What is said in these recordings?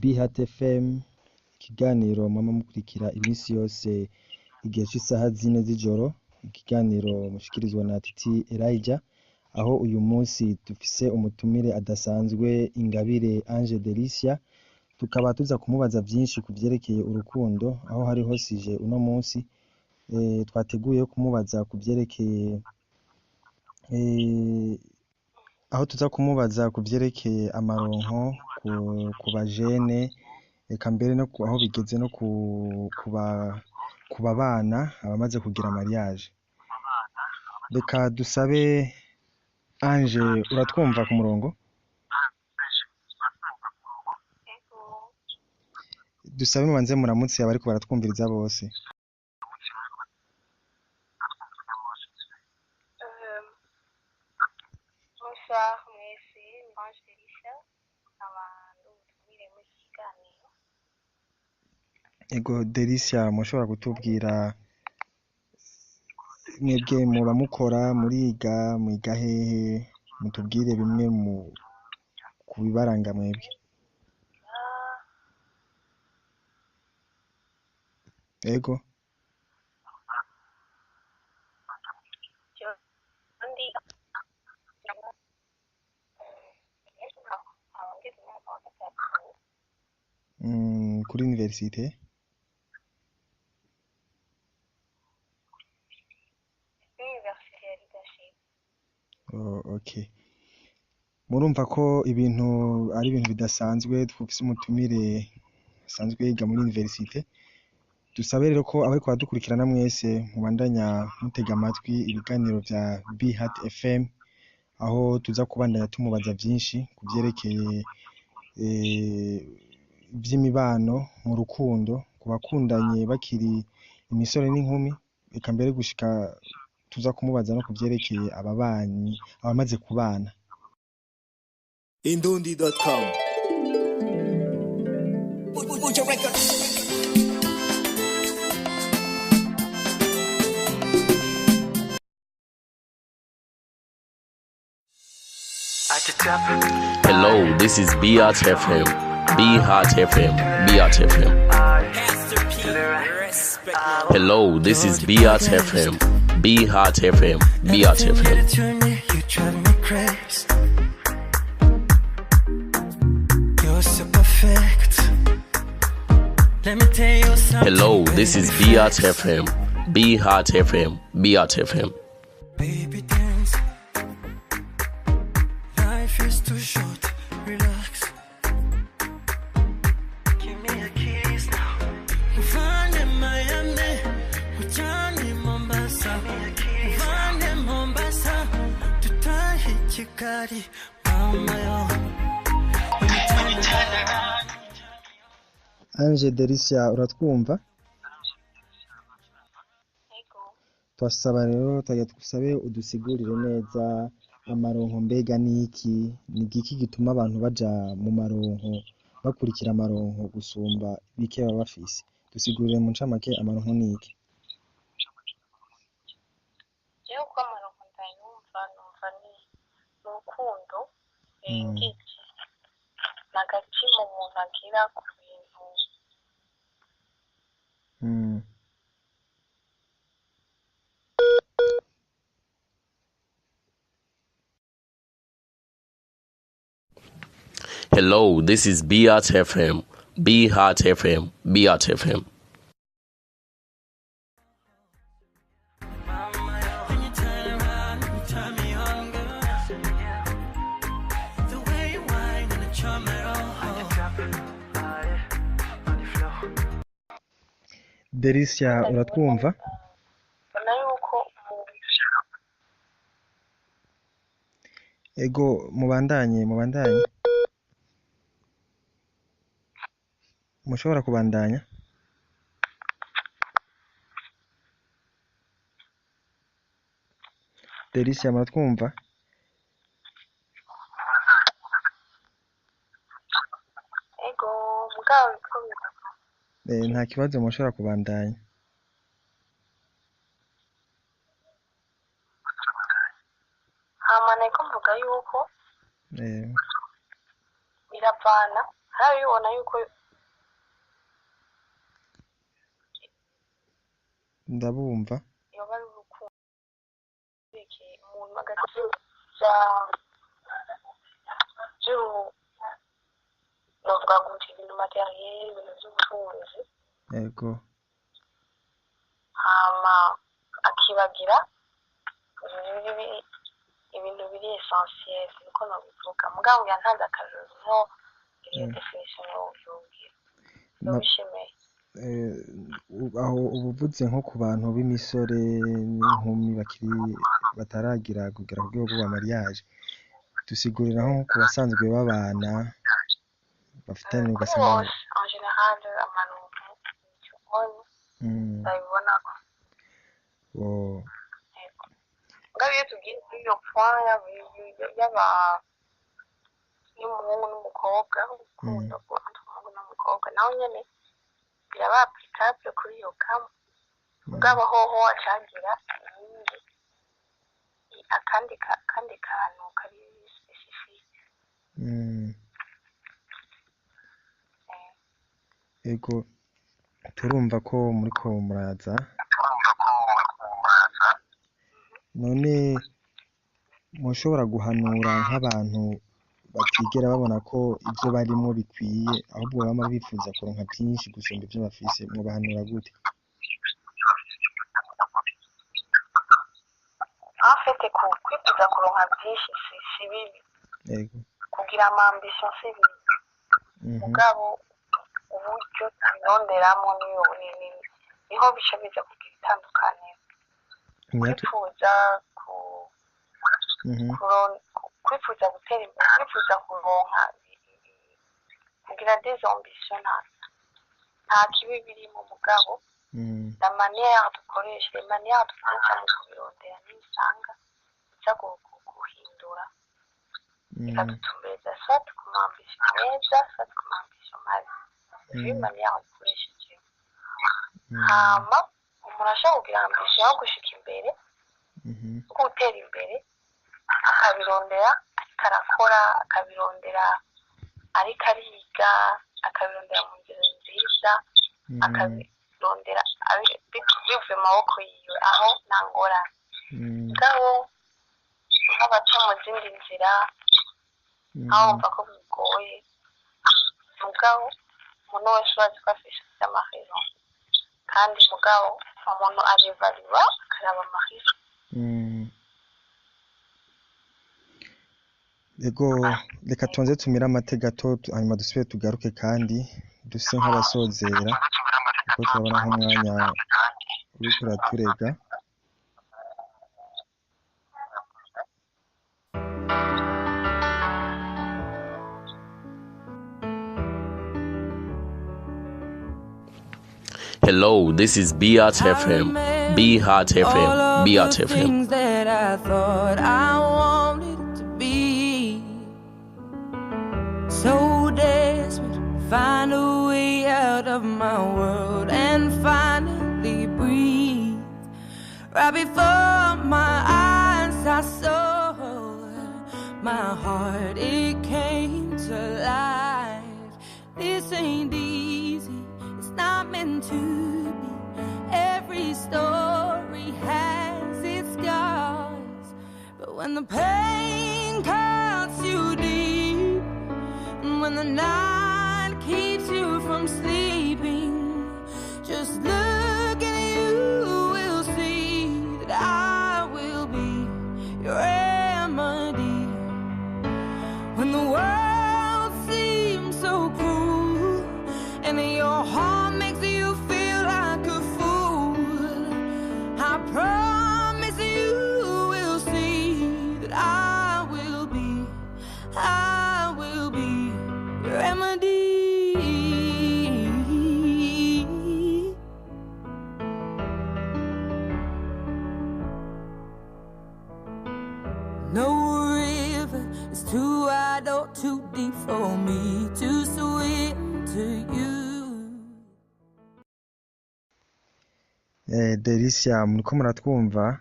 Bihat FM, ikiganiro mwama mukurikira iminsi yose igihe c'isaha 4 z'ijoro, ikiganiro mushikirizwa na Titi Elijah, aho uyu munsi dufise umutumire adasanzwe Ingabire Ange Delicia, tukaba tuza kumubaza vyinshi kuvyerekeye urukundo, aho hariho sije uno munsi twateguye kumubaza kuvyerekeye aho tuza kumubaza kuvyerekeye amaronko ku bajene, eka mbere no aho bigeze no ku babana abamaze kugira mariage. Reka dusabe Ange, uratwumva ku murongo? Dusabe mubanze muramutse abariko baratwumviriza bose. Bonsoir mwese, ni Ange Delicia, nkaba ndi umutumire muri iki kiganiro. Ego Delicia, mushobora kutubwira mwebwe muba mukora, muriga, mwiga hehe, mutubwire bimwe mu kubibaranga mwebwe. Ego. Kuri universite? Université ya leadership. Oh, okay. Murumva ko ibintu ari ibintu bidasanzwe, twufise umutumire asanzwe yiga muri universite. Dusabe rero ko abariko baradukurikirana mwese mubandanya mutega amatwi ibiganiro vya Bihat FM, aho tuza kubandanya tumubaza vyinshi kuvyerekeye vy'imibano mu rukundo, ku bakundanye bakiri imisore n'inkumi, eka mbere gushika tuza kumubaza no kuvyerekeye ababanyi, abamaze kubana. Indundi.com. Hello, this is Bihat FM. Bihat FM. Bihat FM. Hello, this is Bihat FM. Bihat FM. Bihat FM. You drive me crazy. You're so perfect. Let me tell you something. Hello, this is Bihat FM. Bihat FM. Bihat FM. Baby dance. Life is too short. Relax. Give me a kiss now. Mfane Miami, ujane Mombasa. Mfane Mombasa, tutahe Kigali, mama yo. Ange Delicia, uratwumva? Ego. Twasaba rero twagira tugusabe udusigurire neza amaronko mbega niki, ni igiki gituma abantu baja mu maronko, bakurikira amaronko gusumba bike baba bafise. Dusigurire mu ncamake amaronko niki. Jewe uko amaronko ndayumva, numva ni urukundo ngiki ni agatima umuntu agira ku bintu. Hello, this is Bihat FM. Bihat FM. Bihat FM. When you turn around, you turn me on, girl. The way you whine and the charm it all. Delicia, uratwumva? Mbona yuko umuntu Ego, mubandanye, mubandanye. Mushobora kubandanya? Delicia, muratwumva? Ego, mugabo biriko birava. Nta kibazo, mushobora kubandanya. Hama nariko mvuga yuko biravana. Hari abibona yuko Ndabumva. Yoba ari urukundo yerekeye umuntu hagati bya novuga ngo ibintu matériel, ibintu by'ubutunzi, hama akibagira ibintu biri essentiel, niko nobivuga. Mugabo ngira ntanze akarorero niho iyo définition yogira yobishemeye. Aho uba uvuze nko ku bantu b'imisore n'inkumi bakiri bataragira kugera ku rwego rwa mariage. Dusigurira nko ku basanzwe babana bafitanye Kuri ugasanga bose en général, amaronko icyo ndabibonako. Yego, mugabo iyo tugiye kuri iyo point y'aba y'umuhungu n'umukobwa, urukundo entre umuhungu n'umukobwa, naho nyene biraba applicable kuri iyo cas. Mugabo hoho acagira iyindi, akandi akandi kantu kari spécifique. Ego, turumva ko muriko muraza. None mushobora guhanura nk'abantu batigera babona ko ivyo barimwo bikwiye, ahubwo bama bifuza kuronka vyinshi gusumba ivyo bafise, mwobahanura gute? En fait, kwifuza kuronka vyinshi si bibi. Kugira ama ambition si bibi. Mugabo uburyo tubironderamwo niyo niho bica biza kugira itandukaniro. Kwifuza ku kwifuza gutera imbere, kwifuza kuronka, kugira des ambitions, nta kibi birimo. Mugabo la manière dukoresha, les manières dukoresha mu kubirondera, niyo usanga iza guhindura, ikadutumbereza soit ku ma ambition meza, soit ku ma ambition mabi, vu manière dukoresheje. Hama umuntu ashobora kugira ambition yo gushika imbere, gutera imbere, akabirondera ariko arakora, akabirondera ariko ariga, akabirondera mu nzira nziza, akabirondera bivuye mu maboko yiwe, aho nta ngorane. Mugabo nk'abaca mu zindi nzira, aho wumva ko bigoye. Mugabo umuntu wese urazi ko afise amahero, kandi mugabo umuntu arevalua, akaraba amahero. Ego, reka tubanze tumire amate gato, hanyuma dusubire tugaruke kandi duse nk'abasozera, kuko turabona nk'umwanya uriko uraturega. Hello, this is Beat FM. Be Heart FM. All of Be Heart the FM. things that I thought I wanted to be. So desperate to find a way out of my world and finally breathe. Right before my eyes, I saw my heart, it came to life. This ain't easy, it's not meant to be. Every story has its scars, but when the pain cuts you deep, and when the night keeps you from sleeping, just look and you will see that I will be your remedy. When the world seems so cruel and your heart makes you feel like a fool, I promise you will see that I will be your remedy. No river is too wide or too deep for me to swim to you. Delicia, muriko muratwumva?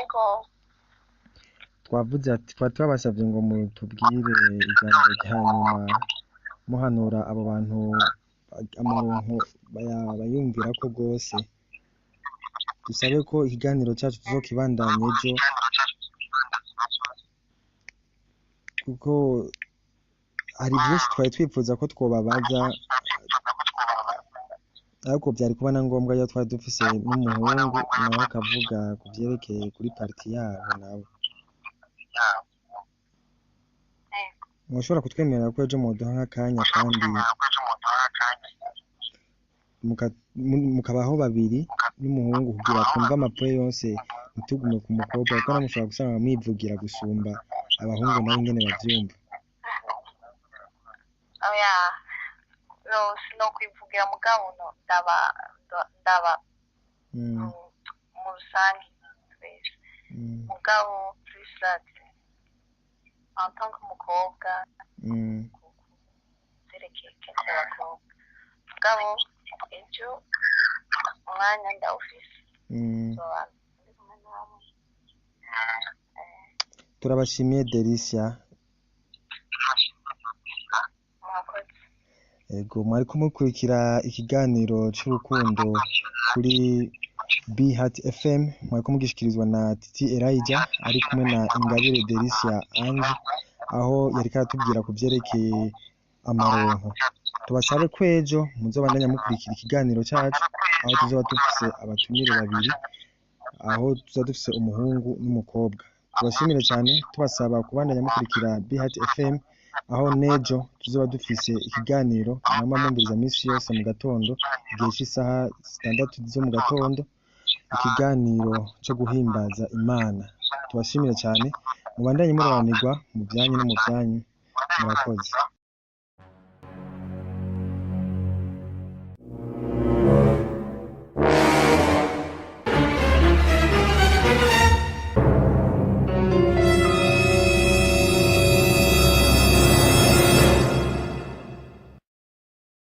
Ego. Twavuze ati twari twabasabye ngo mutubwire ijambo rya nyuma muhanura abo bantu amaronko bayumvira ko rwose. Dusabe ko ikiganiro cyacu tuzokibandanya ejo, kuko hari byinshi twari twifuza ko twobabaza, ariko byari kuba na ngombwa iyo twari dufise n'umuhungu nawe akavuga ku byerekeye kuri partie yabo nabo. Mwoshobora kutwemerera ko ejo mwoduha nk'akanya kandi mukabaho babiri n'umuhungu kugira twumve amapwe yose, ntitugume ku mukobwa, kuko namwe mushobora gusanga mwivugira gusumba abahungu nabo ingene bavyumva. Oya, no sinokwivugira mugabo no ndaba ndaba mu rusange twese. Mugabo plus en tant que umukobwa zerekeye kenshi abakobwa, mugabo ejo umwanya ndawufise, nzoba ndi kumwe nabo. Turabashimiye Delicia. Mwakoze. Ego, mwariko mukurikira ikiganiro c'urukundo kuri Bhat FM, mwariko mugishikirizwa na Titi Elijah ari kumwe na Ingabire Delicia Ange, aho yariko aratubwira ku vyerekeye amaronko. Tubasabe ko ejo muzobandanya mukurikira ikiganiro cacu, aho tuzoba dufise abatumire babiri, aho tuzoba dufise umuhungu n'umukobwa. Tubashimire cyane, tubasaba kubandanya mukurikira Bhat FM, aho nejo tuzoba dufise ikiganiro mwama mwumviriza misi yose mu gatondo igihe c'isaha 6 zo mu gatondo, ikiganiro co guhimbaza Imana. Tubashimire cyane, mubandanye murobanirwa mu byanyu no mu byanyu. Murakoze.